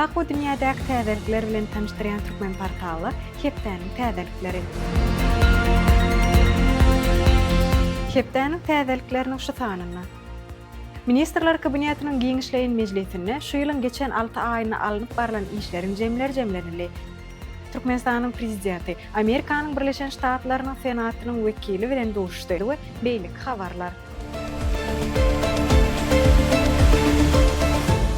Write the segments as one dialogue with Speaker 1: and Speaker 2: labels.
Speaker 1: Ýurtdaky we dünýädäki täzelikler bilen tanyşdyrýan Türkmen portally hepdäniň täzelikleri. Hepdäniň täzelikleriniň şu sanynda. Ministrler Kabinetiniň giňişleýin mejlisinde şu ýylyň geçen alty aýynda alnyp barlan işleriň jemleri jemlenildi. Türkmenistanyň Prezidenti Amerikanyň Birleşen Ştatlarynyň Senatynyň wekili bilen duşuşdy we beýleki habarlar.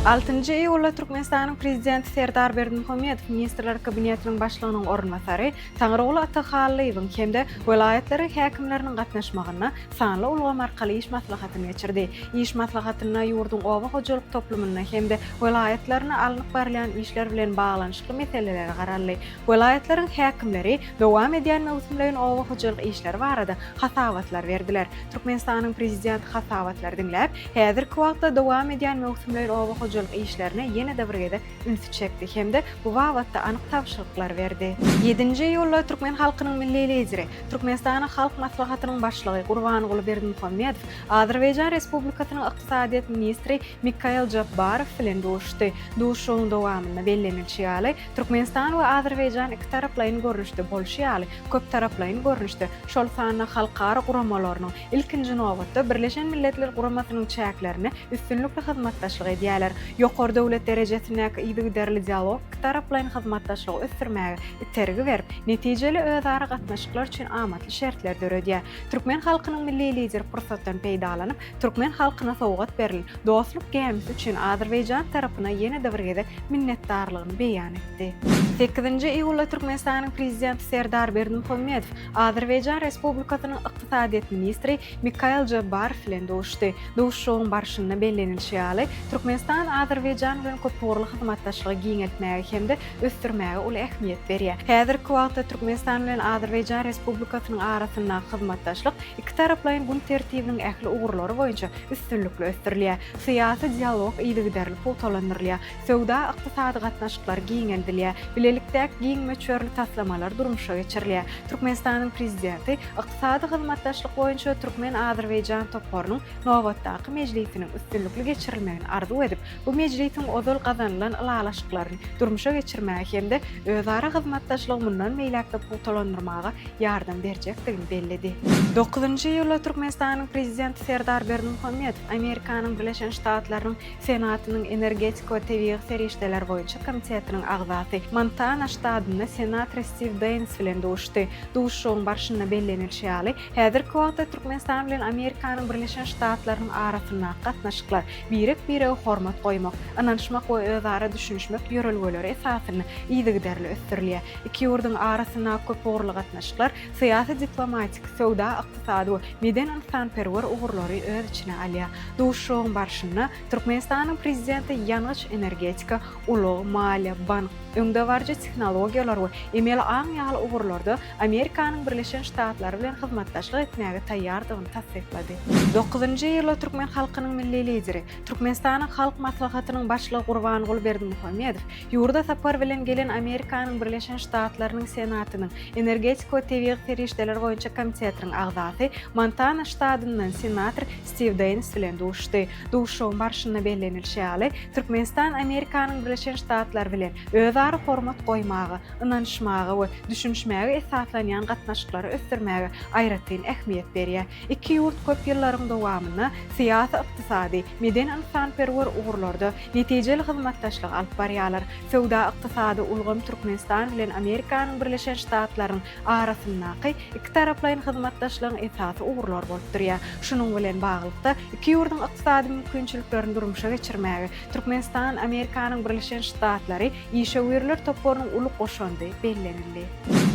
Speaker 1: Altynjy iýulda Türkmenistanyň Prezidenti Serdar Berdimuhamedow Ministrler Kabinetiniň Başlygynyň orunbasary Taňryguly Atahallyýewiň hem-de welaýatlaryň häkimleriniň gatnaşmagynda sanly ulgam arkaly iş maslahatyny geçirdi. Iş maslahatynda ýurduň oba hojalyk toplumynda hem-de welaýatlarynda alnyp barylýan işler bilen baglanyşykly meselelere garaldy. Welaýatlaryň häkimleri dowam edýän möwsümleýin oba hojalyk işleri barada hasabatlar berdiler. Türkmenistanyň Prezidenti hasabatlary diňläp, häzirki wagtda dowam edýän möwsümleýin oba hojalyk işlerine ýene-de bir gezek ünsi çekdi hem-de bu babatda anyk tabşyryklary berdi. Ýedinji iýulda türkmen halkynyň Milli Lideri, Türkmenistanyň Halk Maslahatynyň Başlygy Gurbanguly Berdimuhamedow Azerbaýjan Respublikasynyň ykdysadyýet ministri Mikail Jabbarow bilen duşuşdy. Duşuşygyň dowamynda bellenilişi ýaly, Türkmenistan we Azerbaýjan ikitaraplaýyn görnüşde bolşy ýaly, köptaraplaýyn görnüşde, şol sanda halkara guramalarynyň, ilkinji nobatda, Birleşen Milletler Guramasynyň çäklerinde üstünlikli hyzmatdaşlyk edýärler. Ýokary döwlet derejesindäki yzygiderli dialog ikitaraplaýyn hyzmatdaşlygy ösdürmäge itergi berip, netijeli özara gatnaşyklar üçin amatly şertleri döredýär. Türkmen halkynyň Milli Lideri pursatdan peýdalanyp, türkmen halkyna sowgat berlen Dostluk gämisi üçin azerbaýjan tarapyna ýene-de bir gezek minnetdarlygyny beýan etdi. Sekizinji iýulda Türkmenistanyň Prezidenti Serdar Berdimuhamedow Azerbaýjan Respublikasynyň ykdysadyýet ministri Mikail Jabbarow bilen duşuşdy. Duşuşygyň barşynda bellenilişi ýaly, Türkmenistan Azerbaýjan bilen köpugurly hyzmatdaşlygy giňeltmäge hem-de ösdürmäge uly ähmiýet berýär. Häzirki wagtda Türkmenistan bilen Azerbaýjan Respublikasynyň arasyndaky hyzmatdaşlyk ikitaraplaýyn gün tertibiniň ähli ugurlary boýunça üstünlikli ösdürilýär. Syýasy dialog yzygiderli pugtalandyrylýar, söwda-ykdysady gatnaşyklar giňeldilýär, bilelikdäki giň möçberli taslamalar durmuşa geçirilýär. Türkmenistanyň Prezidenti Ykdysady hyzmatdaşlyk boýunça türkmen-azerbaýjan toparynyň nobatdaky mejlisiniň üstünlikli geçirilmegini arzuw edip, bu mejlisiň ozal gazanylan ylalaşyklaryny durmuşa geçirmäge hem-de özara hyzmatdaşlygy mundan beýläk-de pugtalandyrmaga ýardam berjekdigini belledi. Dokuzynjy iýulda Türkmenistanyň Prezidenti Serdar Berdimuhamedow Amerikanyň Birleşen Ştatlarynyň Senatynyň Energetika we tebigy serişdeler boýunça komitetiniň agzasy, Montana ştatynda senator Stiw Deýns bilen duşuşdy. Duşuşygyň barşynda bellenilişi ýaly, häzirki wagtda Türkmenistan bilen Amerikanyň Birleşen Ştatlarynyň arasyndaky gatnaşyklar birek-birege hormat goýmak, ynanyşmak we özara düşünişmek ýörelgeleri esasynda yzygiderli ösdürilýär. Iki ýurduň arasyndaky köpugurly gatnaşyklar syýasy-diplomatik, söwda-ykdysady we medeni-ynsanperwer ugurlary öz içine alýar. Duşuşygyň barşynda Türkmenistanyň Prezidenti ýangyç-energetika, ulag, maliýe, bank, öňdebaryjy tehnologiýalar we emeli aň ýaly ugurlarda Amerikanyň Birleşen Ştatlary bilen hyzmatdaşlyk etmäge taýýardygyny tassyklady. Dokuzynjy iýulda türkmen halkynyň Milli Lideri, Türkmenistanyň Halk Maslahatynyň Başlygy Gurbanguly Berdimuhamedow ýurda sapar bilen gelen Amerikanyň Birleşen Ştatlarynyň Senatynyň Energetika we tebigy serişdeler boýunça komitetiniň agzasy, Montana ştatyndan senator Stiw Deýns bilen duşuşdy. Duşuşygyň barşynda bellenilişi ýaly, Türkmenistan Amerikanyň Birleşen Ştatlary bilen özara hormat goýmaga, ynanyşmaga we düşünişmäge esaslanýan gatnaşyklary ösdürmäge aýratyn ähmiýet berýär. Iki ýurt köp ýyllaryň dowamynda syýasy, ykdysady, medeni-ynsanperwer ugurlarda netijeli hyzmatdaşlygy alyp barýarlar. Söwda-ykdysady ulgam Türkmenistan bilen Amerikanyň Birleşen Ştatlarynyň arasyndaky ikitaraplaýyn hyzmatdaşlygyň esasy ugurlary bolup durýar. Şunuň bilen baglylykda, iki ýurduň ykdysady mümkinçiliklerini durmuşa geçirmäge Türkmenistan, Amerikanyň Birleşen Ştatlary işewürler toparynyň uly goşandy bellenildi.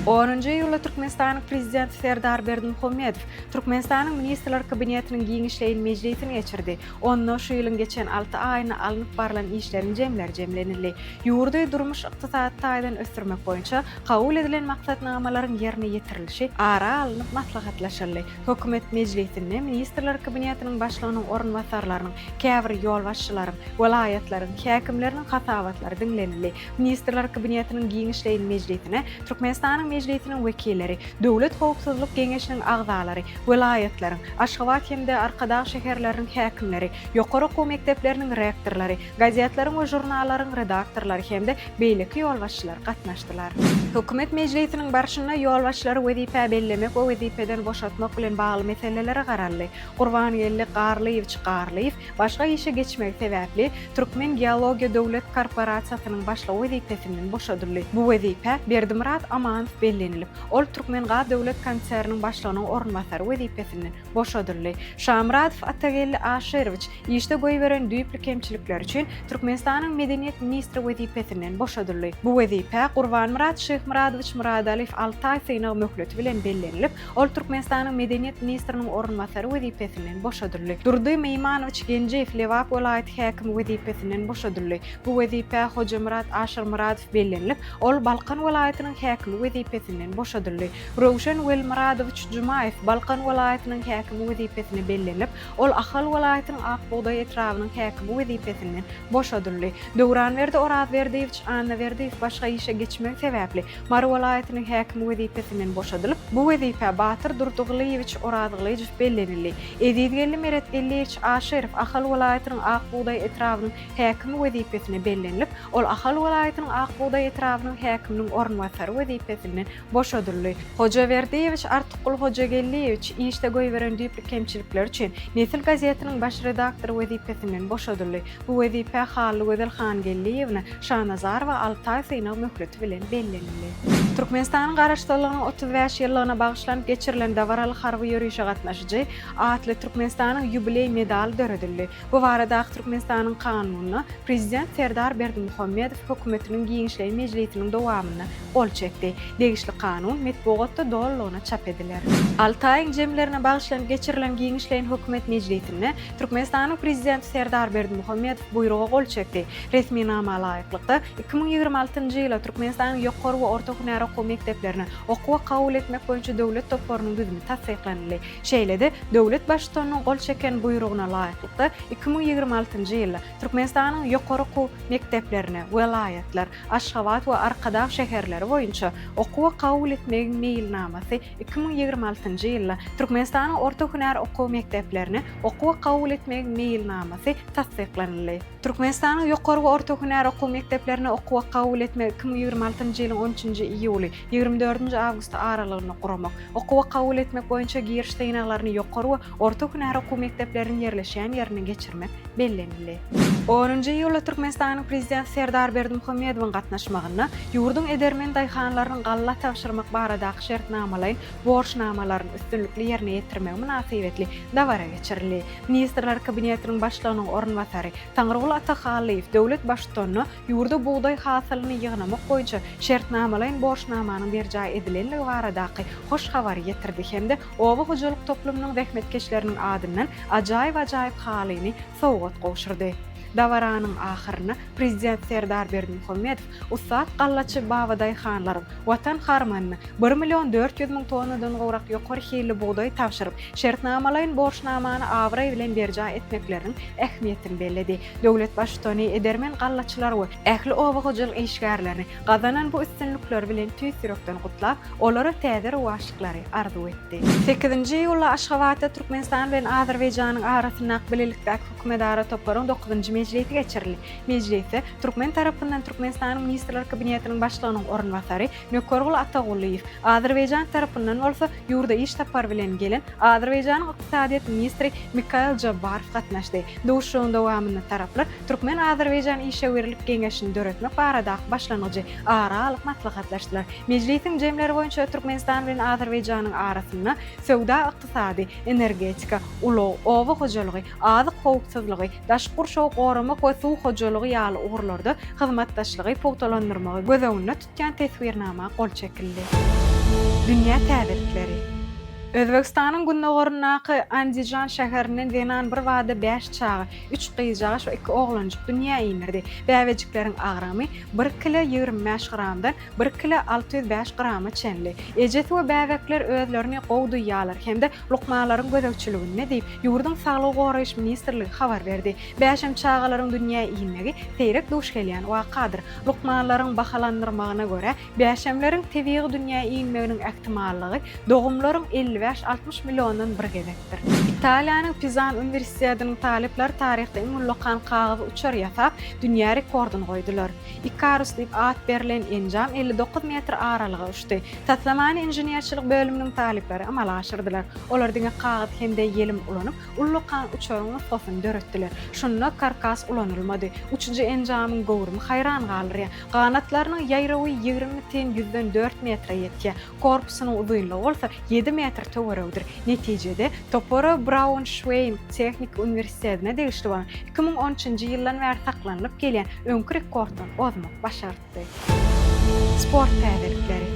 Speaker 1: Onunjy iýulda Türkmenistanyň Prezidenti Serdar Berdimuhamedow Türkmenistanyň Ministrler Kabinetiniň giňişleýin mejlisini geçirdi. Onda şu ýylyň geçen alty aýynda alnyp barlan işleriň jemleri jemlenildi. Ýurdy durmuş-ykdysady taýdan ösdürmek boýunça kabul edilen maksatnamalaryň ýerine ýetirilişi ara alnyp maslahatlaşyldy. Hökümet mejlisinde Ministrler Kabinetiniň Başlygynyň orunbasarlarynyň, käbir ýolbaşçylaryň, welaýatlaryň häkimleriniň hasabatlary diňlenildi. Ministrler Kabinetiniň giňişleýin mejlisine Türkmenistanyň. Mejlisiniň wekilleri, Döwlet howpsuzlyk geňeşiniň agzalary, welaýatlaryň, Aşgabat hem-de Arkadag şäherleriniň häkimleri, ýokary okuw mekdepleriniň rektorlary, gazetleriň we žurnallaryň redaktorlary hem-de beýleki ýolbaşçylar gatnaşdylar. Hökümet mejlisiniň barşynda ýolbaşçylary wezipä bellemek we wezipeden boşatmak bilen bagly meselelere garaldy. Gurbangeldi Garlyýewiç Garlyýew başga işe geçmegi sebäpli, Türkmengeologiýa döwlet korporasiýasynyň başlygy wezipesinden boşadyldy. Bu wezipä Berdimyrat Amanow bellenilip, ol Türkmengaz döwlet konserniniň başlygynyň orunbasary wezipesinden boşadyldy. Şamyradow Atageldi Aşyrowiç işde goýberen düýpli kemçilikleri üçin Türkmenistanyň medeniýet ministri wezipesinden boşadyldy. Bu wezipä Gurbanmyrat Şyhmyradowiç Myradalyýew alty aý synag möhleti bilen bellenilip, Ol Türkmenistanyň medeniýet ministriniň orunbasary wezipesinden boşadyldy. Durdy Meýmanowiç Genjiýew Lebap welaýaty häkimi wezipesinden boşadyldy. Bu wezipä Hojamyrat Aşyrmyradow bellenilip, ol Balkan welaýatynyň häkimi wezipesinden boşadyldy. Röwşen Welmyradowiç Jumaýew Balkan welaýatynyň häkimi wezipesine bellenilip, ol Ahal welaýatynyň Ak bugdaý etrabynyň häkimi wezipesinden boşadyldy. Döwranberdi Orazberdiýewiç Annaberdiýew başga işe geçmegi sebäpli, Mary welaýatynyň häkimi wezipesinden boşadylyp, bu wezipä Batyr Durdygylyýewiç Orazgylyjow bellenildi. Ezizgeldi Meretgeldiýewiç Aşyrow Ahal welaýatynyň Ak bugdaý etrabynyň häkimi wezipesine bellenilip, ol Ahal welaýatynyň Ak bugdaý etrabynyň häkiminiň orunbasary wezipesinden boşadyldy. Hojaberdiýewiç Artykgul Hojageldiýewiç işde goýberen düýpli kemçilikleri üçin Nesil gazetiniň baş redaktory wezipesinden boşadyldy. Bu wezipä Hallygözel Hangeldiýewna Şanazarowa alty aý synag möhleti bilen bellenildi. Türkmenistanyň Garaşsyzlygynyň 35 ýyllygyna bagyşlanyp geçirilen dabaraly harby ýörişe gatnaşyjy atly Türkmenistanyň ýubileý medaly döredildi. Bu baradaky Türkmenistanyň Kanunyna Prezident Serdar Berdimuhamedow Hökümetiniň giňişleýin mejlisiniň dowamynda gol çekdi. Degişli kanun metbugatda dolulygyna çap ediler. Altaýyň jemlerine bagyşlanyp geçirilen giňişleýin hökümet mejlisinde Türkmenistanyň Prezidenti Serdar Berdimuhamedow buýruga gol çekdi. Resminama laýyklykda, 2026-njy ýyla Türkmenistanyň ýokary we orta hünär okuw mekdeplerine okuwa kabul etmek boýunça döwlet toparynyň düzümi tassyklanyldy. Şeýle-de, döwlet Baştutanynyň gol çeken buýrugyna laýyklykda, 2026-njy ýylda Türkmenistanyň ýokary okuw mekdeplerine welaýatlar, Aşgabat we Arkadag şäherleri boýunça okuwa kabul etmegiň meýilnamasy 2026-njy ýylda Türkmenistanyň orta hünär okuw mekdeplerine okuwa kabul etmegiň meýilnamasy tassyklanyldy. Türkmenistanyň ýokary we orta hünär okuw mekdeplerine okuwa kabul etmegi 2026-njy ýylyň on üçünji iýuly, 24-nji awgusty aralygynda guramak, okuwa kabul etmek boýunça giriş synaglaryny ýokary we orta hünär okuw mekdepleriniň ýerleşýän ýerinde geçirmek bellenildi. Onunjy iýulda Türkmenistanyň Prezidenti Serdar Berdimuhamedowyň gatnaşmagynda ýurduň edermen daýhanlarynyň galla tabşyrmak baradaky şertnamalaýyn borçnamalaryny üstünlikli ýerine ýetirmegi mynasybetli dabara geçirildi. Ministrler Kabinetiniň Başlygynyň orunbasary Taňryguly Atahallyýew döwlet Baştutanyna ýurda bugdaý hasylyny ýygnamak boýunça şertnamalaýyn borçnamanyň berjaý edilendigi baradaky hoş habary ýetirdi hem-de oba hojalyk toplumynyň zähmetkeşleriniň adyndan ajaýyp-ajaýyp halyny sowgat gowşurdy. Dabaranyň ahyrynda Prezident Serdar Berdimuhamedow ussat gallaçy babadaýhanlaryň Watan harmanyna bir million 400 müň tonnadan gowrak ýokary hilli bugdaý tabşyryp, şertnamalaýyn borçnamany abraý bilen berjaý etmekleriniň ähmiýetini belledi. Döwlet Baştutany edermen gallaçylary we ähli oba hojalyk işgärlerini gazanan bu üstünlikleri bilen tüýs ýürekden gutlap, olara täze rowaçlyklary arzuw etdi. Sekizinji iýulda Aşgabatda Türkmenistan bilen Azerbaýjanyň arasyndaky bilelikdäki hökümetara toparyň dokuzynjy mejlisi geçirildi. Mejlisde türkmen tarapyndan Türkmenistanyň Ministrler Kabinetiniň Başlygynyň orunbasary Nökerguly Atagulyýew, azerbaýjan tarapyndan bolsa ýurda iş sapary bilen gelen Azerbaýjanyň ykdysadyýet ministri Mikail Jabbarow gatnaşdy. Duşuşygyň dowamynda taraplar Türkmen-azerbaýjan işewürlik geňeşini döretmek baradaky başlangyjy ara alyp maslahatlaşdylar. Mejlisiň jemleri boýunça Türkmenistan bilen Azerbaýjanyň arasynda söwda-ykdysady, energetika, ulag, oba hojalygy, azyk howpsuzlygy, daşky gurşawy goramak we suw hojalygy ýaly ugurlarda hyzmatdaşlygy pugtalandyrmagy göz öňünde tutýan teswirnama gol çekildi. Dünýä täzelikleri. Özbegistanyň gündogaryndaky Andijan şäherinden zenan birbada bäş çaga, üç gyzjagaş we iki oglanjyk dünýä indirdi. Bäbejikleriň agramy bir kile 25 gramdan bir kile 605 grama çenli. Ejesi we bäbekler özlerini gowy duýýarlar hem-de lukmanlaryň gözegçiliginde diýip, ýurduň Saglygy goraýyş ministrligi habar berdi. Bäşem çagalaryň dünýä inmegi seýrek duş gelýän wakadyr. Lukmanlaryň bahalandyrmagyna görä, Bäşemleriň tebigy dünýä inmeginiň ähtimallygy dogumlaryň 55-60 milliondan bir gezekdir. Italiýanyň Pizan uniwersitetiniň talyplary taryhda iň ullakan kagyz uçar ýasap, dünýä rekordyny goýdular. Ikarus diýip at berlen enjam 59 metr aralyga uçdy. Taslamany inženerçilik bölüminiň talyplary amala aşyrdylar. Olar diňe kagyz hem-de ýelim ulanyp, ullakan uçaryň nusgasyny döretdiler. Şunda karkas ulanylmady. Uçujy enjamyň göwrümi haýran galdyrýar. Ganatlarynyň ýaýrawy 20,4 metre ýetýär, korpusynyň uzynlygy bolsa ýedi metr töweregidir. Netijede, topara Braunşweýg tehniki uniwersitetine degişli bolan 2013-nji ýyldan bäri saklanylyp gelýän öňki rekorddan ozmak başartdy. Sport täzelikleri.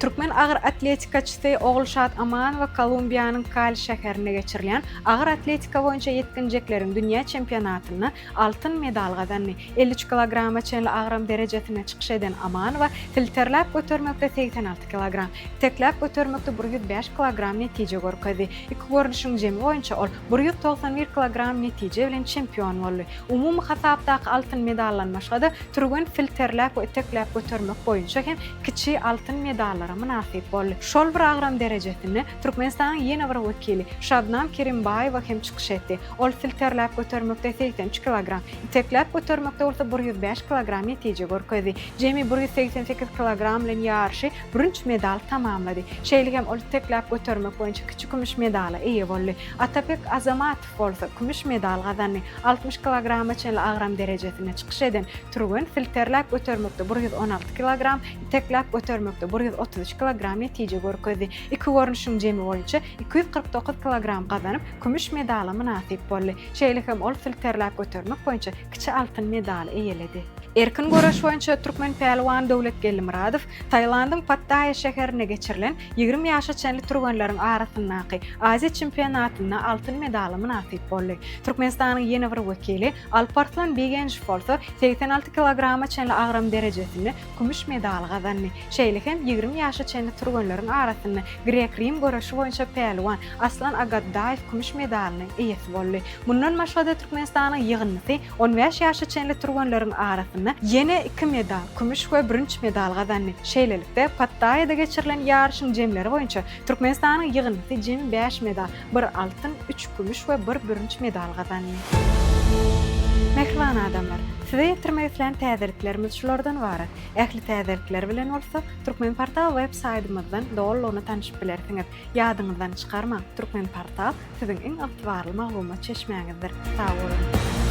Speaker 1: Türkmen agyr atletikaçysy Ogulşat Amanowa Kolumbiýanyň Kali şäherinde geçirilýän agyr atletika boýunça ýetginjekleriň dünýä çempionatynda altyn medal gazandy. 53 kilograma çenli agram derejesinde çykyş eden Amanowa silterläp götermekde 86 kilogram, itekläp götermekde 105 kilogram netije görkezdi. Iki görnüşiň jemi boýunça ol 191 kilogram netije bilen çempion boldy. Umumy hasapdaky altyn medaldan başga-da, türgen silterläp we itekläp götermek boýunça hem kiçi altyn medallara mynasyp boldy. Şol bir agram derejesinde Türkmenistanyň ýene bir wekili Şabnam Kerimbaýewa hem çykyş etdi. Ol silterläp götermekde 83 kilogram, itekläp götermekde bolsa 105 kilogram netije görkezdi. Jemi 188 kilogram bilen ýaryşy bürünç medal tamamlady. Şeýle hem ol itekläp götermek boýunça kiçi kümüş medala eýe boldy. Atabek Azamatow bolsa kümüş medal gazandy. 60 kilograma çenli agram derejesinde çykyş eden türgen silterläp götermekde 116 kilogram, itekläp götermekde 133 kilogram netije görkezdi. Iki görnüşiň jemi boýunça 249 kilogram gazanyp, kümüş medala mynasyp boldy. Şeýle hem ol silterläp götermek boýunça kiçi altyn medaly eýeledi. Erkin göreş boýunça türkmen pälwany Döwlet Geldimyradow Tailandyň Pattaýa şäherinde geçirilen 20 ýaşa çenli türgenleriň arasyndaky Aziýa çempionatynda altyn medala mynasyp boldy. Türkmenistanyň ýene bir wekili Alparslan Begenjow bolsa 86 kilograma çenli agram derejesinde kümüş medaly gazandy. Şeýle hem 20 ýaşa çenli türgenleriň arasynda grek-rim göreşi boýunça pälwan Aslan Agaddaýew kümüş medalynyň eýesi boldy. Mundan başga-da Türkmenistanyň ýygyndysy 15 ýaşa çenli türgenleriň arasynda ýene iki medal, kümüş we bürünç medal gazandy. Şeýlelikde, Pattaýada geçirilen ýaryşyň jemleri boýunça Türkmenistanyň ýygyndysy jemi bäş medal, bir altyn, üç kümüş we bir bürünç medal gazandy. Mähriban adamlar! Size ýetirmek islän täzeliklerimiz şulardan ybarat. Ähli täzelikler bilen bolsa Turkmenportal web saýtymyzdan dolulygyna tanşyp bilersiňiz. Ýadyňyzdan çykarmaň, Turkmenportal siziň iň ygtybarly maglumat çeşmäňizdir. Sag boluň!